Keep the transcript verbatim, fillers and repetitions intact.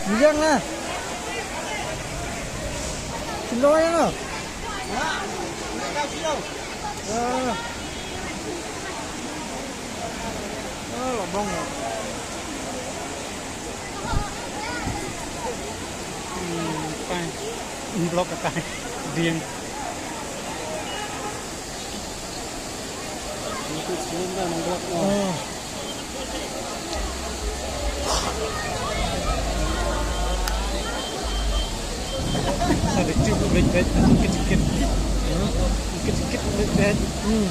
Mijang na. Sindor na no. Ah. Ah, la bong. Hmm, fine. Block ka kai. Dieng. Itu sebelum dah membuat. Oh. Ada cukup lembek, kecil-kecil. Kecil-kecil lembek. Hmm.